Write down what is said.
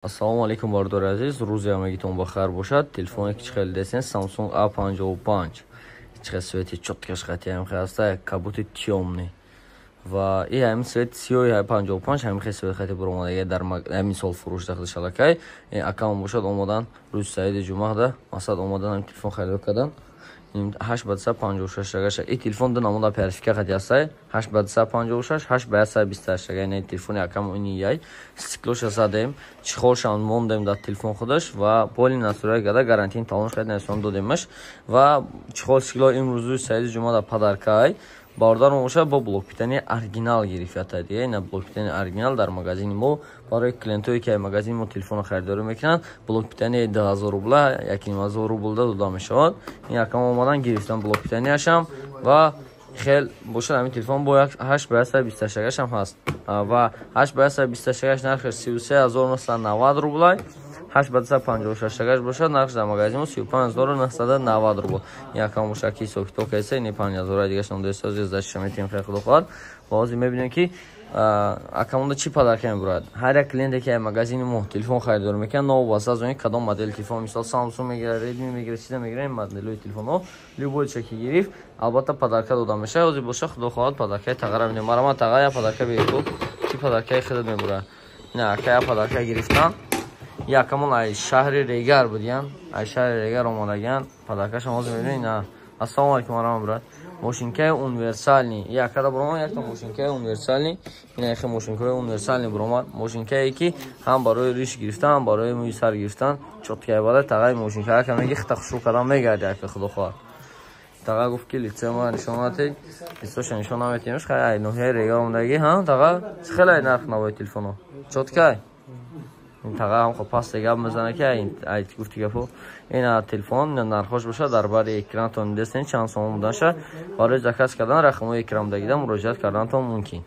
Ассалому алайкум, бардори азиз, рӯзи ҳамагитон ба хайр бошад. Телефоне ки чӣ хеле десен, Samsung A55, чӣ хел цвети чёткаш хати ҳам хел аста, как будто тёмный ва и ҳамин цвет сиёҳи 55, ҳамин хел цвет хати буромадага дар ҳамин сол фурӯш дахли шалакай. Акамон бошад, омадан рӯзи саиди ҷумъада, масалан, омадан ҳамин телефон харидор кардан. 8 ба 256 гаша. И телефон ду намуда оперативка хати ҳастай: 8 ба 256, 8 ба 128 га. Ин телефони акам ини яй стеклоша задем, чехолшам мондем дар телефон худаш ва поли насураи гада гарантияи талонш хайд насон додемаш ва чехол, стекло имрӯз рӯзи саиди ҷумъа дар подаркай. Бародармо бошад, бо блок питания оригинал гирифта дига. Ина блок питания оригинал дар магазини мо барои клиентое ки магазини мо телефонро харидорӣ мекунанд, блок питания 2000 рубла, 1500 рублда дода мешавад. Ин якам омадан гирифтан блок питанияшам ва хел бошад. Ҳамин телефон бо 8 ба 128 ам ҳаст ва 8 ба 128 нархаш 33 990 рублай, 8 ба 256 бошад, нархш дар магазин мо 35 990 рубл. Якам бошад, ки ҳисоб китоб кайса, ини 5000 дигаш нондесози зашиша метиҳем, хел худо хоҳад. Ва ҳозир мебинем, ки акамонда чӣ подарка мебурад. Ҳар як клиенте ки магазини мо телефон харидорӣ мекунад, новобаста аз он кадом модели телефон, мисол, Samsung мегирад, Redmi мегирад, чиза мегирад, ин моделҳои телефонҳо, любой чизе ки гирифт, албатта, подарка дода мешавад. Ҳозир боша, худо хоҳад, подаркаи тағара бинем. Марама, тағара, я подарка бигир, чӣ подаркаи худат мебурад? Ина ака я подарка гирифтан. Якамон ай шаҳри Регар будиян, ай шаҳри Регар омадагиян. Подаркашам ҳозир мебинем. Ина, ассалому алайкум, марама, брат. Мошинкаи универсальный якада буромад, якта мошинкаи универсальный. Ина яхе мошинкаи универсальный буромад, мошинкае ки ҳам барои риш гирифтан, ҳам барои мӯи сар гирифтан чёткая бада. Тағаи мошинка яка меги хита хушрӯ кардан мегарди яка, худо хоҳад. Таға гуфт, ки лице ма нишон натед, лицоша нишон наметемш. Хай, ай ноҳияи Регар омадаги. Ҳа, таға, чӣ хеле ай нарх навои телефоно чёткай. Ин таға ҳам хо пасте гап мезана, ки ай гуфти гапо. Ина телефон нархош бошад, дар бари экранатон дестен чанд сомон будаша. Барои заказ кардан рақамҳои экран дагида муроҷиат карданатон мумкин.